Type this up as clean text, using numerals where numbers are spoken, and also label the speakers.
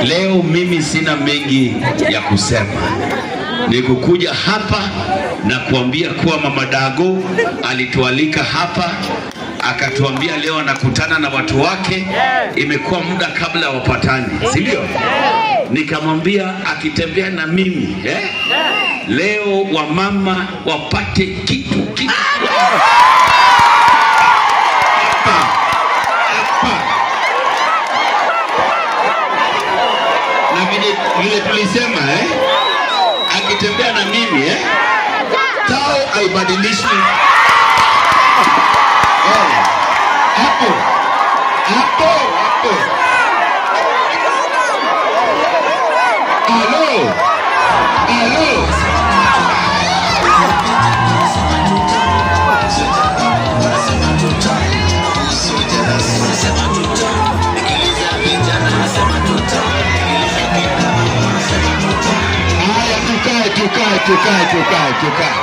Speaker 1: Leo mimi sina mengi ya kusema. Ni kukuja hapa na kuambia kuwa Mama Dago alitualika hapa, akatuambia leo anakutana na watu wake. Imekuwa muda kabla wapatane, si ndio? Nikamwambia akitembea na mimi leo wamama wapate kitu kitu. Na vile tulisema akitembea na mimi tao haibadilishwi. Hapo hapo hapo. Halo halo. Haya, tukae tukae tukae tukae tukae.